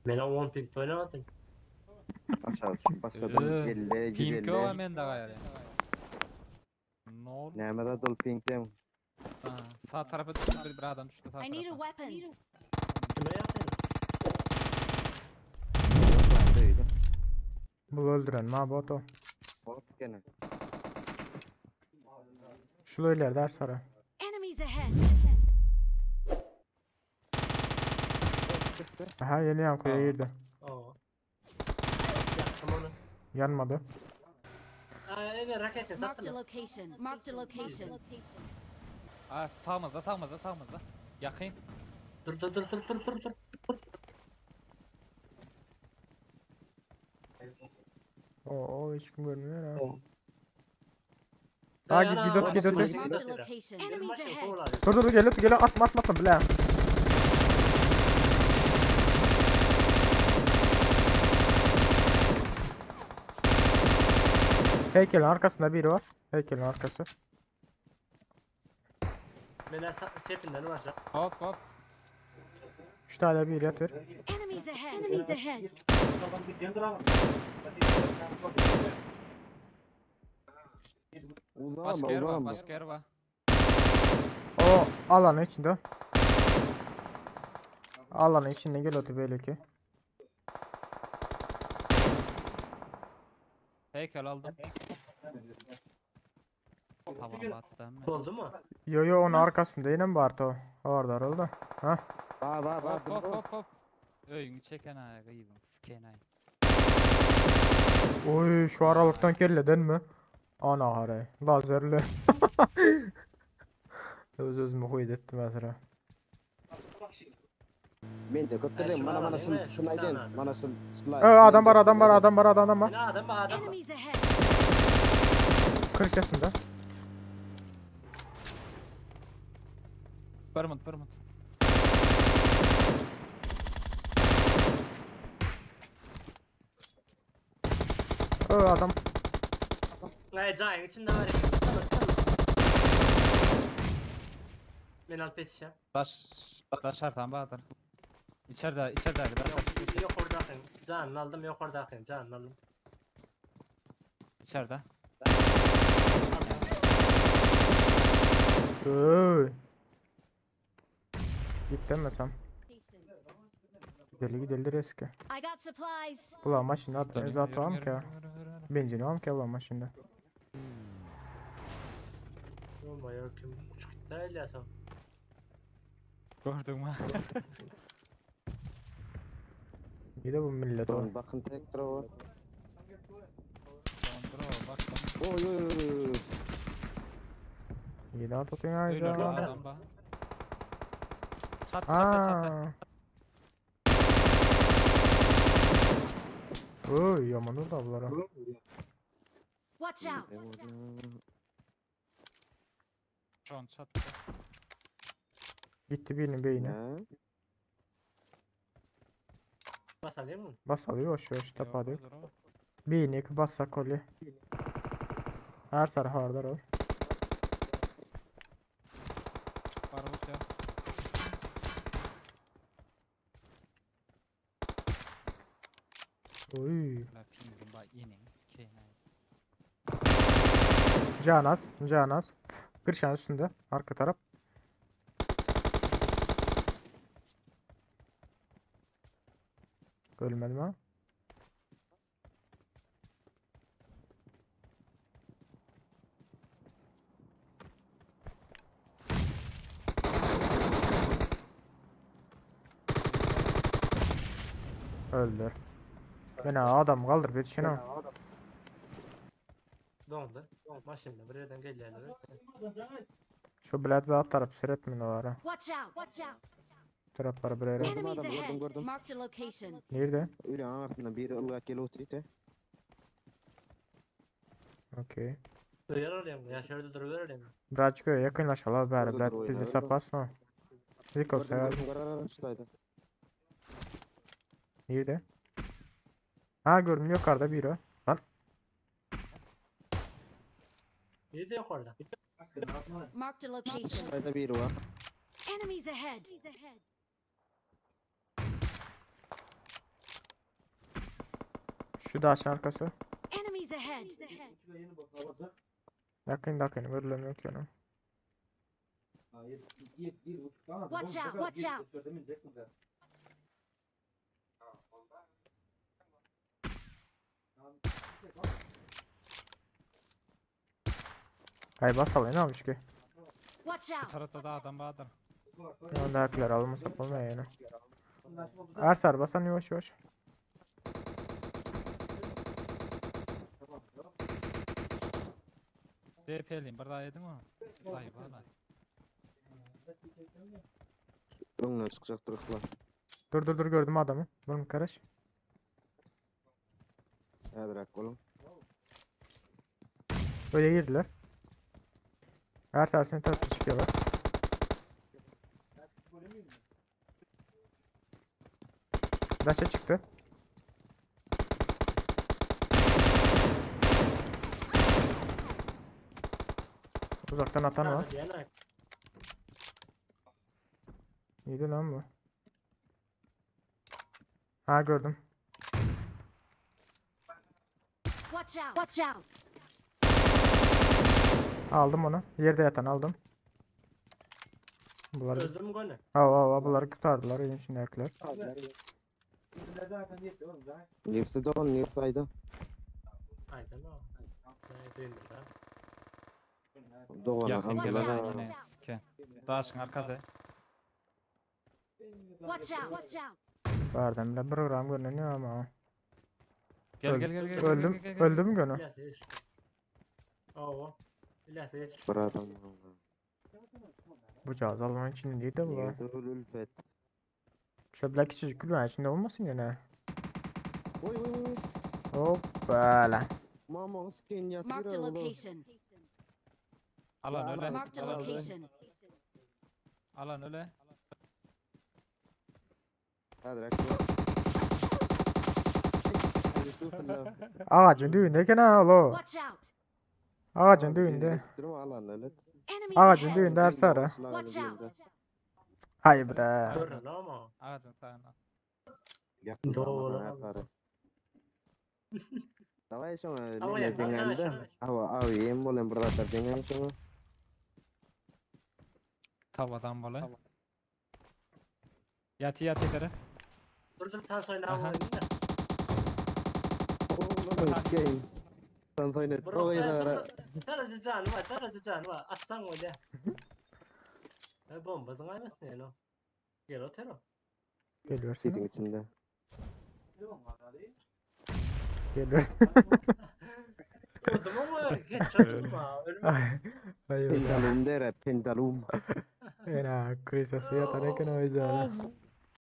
Men 10 ping oýnamadym. Aşağı düşüp başladım. 50, Pink 150. yok mende gaýry. Nol. Näme zat ol pink dem. Ha, Sağ tarafa düştü bir adam düştü sağ I need a tarafa. weapon. Kime ýakyn? Bu öldüren ma boto. Bot gene. Şu ileride her sarı. Enemies ahead. Aha yeni yankıya Aa. girdi. Oo. Ýakdym onu. Yanmadı. Aa, evet raket Marked a sattım. location. Marked a location. Aa, sağımızda sağımızda sağımızda. Yakın. Dur dur dur dur dur dur dur. Oo hiç kim görmüyor ha. Aa, Ha, git, git, git, git. Marked a location. Enemies ahead. Dur dur gel gel atma atma atma bile. Heykelin arkasında biri var. Heykelin arkası. Men çepinden var. Hop hop. 3 tane bir yatır. Enemies ahead. Enemies ahead. Uzağım Başka yer var uzağım. başka yer var. O alanın içinde. Alanın içinde gel otur böyle ki. Heykel aldım. Tamam battı mı? Oldu mu? Yo yo onun arkasında yine mi var o? Orada oldu. Ha? Ba ba ba. Hop hop hop hop. Öyünü çeken ayağı gıybım. Siken Oy şu aralıktan kelleden mi? Ana haray. Lazerli. Öz özümü huyet ettim azra. Men de köpürüm. Mana mana şun şunayden. Mana şun. Ee, adam var adam var adam var adam var. Ne adam var adam var. Enemies ahead. 40 yaşında. Bir minut bir minut. Ö adam. Ay cayın içinde var. ya. Men alıp yetişeceğim. Taş taş artan badır. İçeride içeride taş Yok, yok orada akın. Canını aldım yok orada akın. Canını aldım. İçeride. Oy. Git demesem. Gideli gideli eski. I got supplies. Ulan maşında Dönüyor, zaten yürü, var mı yürü, ki? yürü, yürü, yürü. Benzin var mı ki ulan maşında? Olma ya kim uç gitti öyle sen. Gördün mü? Bir de bu millet o. Bakın tek o. Dondur o bak. Oy oy oy. oy. İyi daha tutun Öyle ya. adam bak. Çat çatı çatı. Aa. Oy yaman oldu ablara. Watch out. Şu an çatı. Gitti birinin beyni. Ne? Basalım mı? Bas alıyor boş ver tapa diyor. Yok, olur o. Beyni iki bassak oluyor. Her sarı hardar ol. Barut ya. Oy. La pingim bak yine sikeyim. Canaz, Canaz. Kırşan üstünde. Arka taraf. Ölmedim ha. Öldür. Mene adam kaldyryp ýetişene. Dondu. Maşynda bir yerden gelýärler. Şu bilet zat tarap seretmeli var. Watch out! Watch out! Taraplar bir yere. Enemies Adam, gördüm, ahead! gördüm. Marked a location. Nerede? Öyle altından biri ılgak gelip oturdu. Okey. Duyar olayım ya şöyle duruver olayım. Birazcık öyle yakınlaşalım bari. Dur, dur, Bilet oyna, bizi öyle. sapasma. Ziko Gördüm sever. gördüm gördüm şuradaydı. Nerede? Ha gördüm yukarıda biri. Lan Biri de yok orada. Marked a location. Şuradayda biri var. Enemies ahead! şu daşın arkası. Enemies ahead! Yakın yakın görülüm yok yani. Watch out! Watch out! Hay basalım ne olmuş ki? Watch Bu out! tarafta da adam Bahadır. Yandakiler almasak olmuyor yani. Ersar basan yavaş yavaş. DP'liyim. Bir daha yedim mi? Vay vay. Öňüne çıkacak duruklar. Dur dur dur gördüm adamı. Bunun karış. Hadi oğlum. Böyle girdiler. Ersar seni tarafı çıkıyorlar. Daşa çıktı. Uzaktan atan var. Diyen ay. Neydi lan bu? Ha gördüm. Watch out! Watch out! Aldım onu. Yerde yatan aldım. Bunları Öldüm gene. Ha ha ha bunları kurtardılar. Oyun içindekiler. Nefsi de on nefsaydı. Aynen o. Ne duyayım da. Doğan Yakın am Watch gelen out. yine ki. Daşın arkası. Watch out! Watch out! Bardan bile program görünüyor ama. Gel Öldüm. gel gel gel. gel, Öldüm. gel, gel, gel. Öldüm gönü. İlyas yetiş. Oo. İlyas yetiş. Bir adam. Bu cihaz almanın içinde değil de bu. Nerede ülfet? Şu bile küçücük kulübenin içinde olmasın gene. Oy oy oy. Hoppala. Mama skin Marked a yatıyor oğlum. location. Alan öyle. Marked a Alan öyle. location. Alan öyle. Hadi bırak. Ağacın düğündeyken ha alo. Watch out! Ağacın düğünde. Alan öyle. Enemies Ağacın ahead! düğünde Ersar ha. Watch out! Hay bre. Görün ama. Ağacın sağına. Yakın Doğru. zamanda Davay şoňa Awa, neme ýa, deňälde. şoňa. Awa, aw ýem bolan bir zatlar deňäl şoňa. Tavadan bola. Yatı yatı tere. Dur dur tan soyla Aha. oynayayım da. Oğlum, geý. Sen soýna. Bro, Toýlara. Sarıcı canı var, sarıcı canı var. Atsan öyle. E bombasın aymasın yani o. Gel o tero. Geliyorsun. Sitin içinde. Geliyorsun. Vurdum ama geç çatırma. Ölüm. Ay. Ay bre. Pendalum dere, pendalum. Ena krisasi yatan eken o yüzden.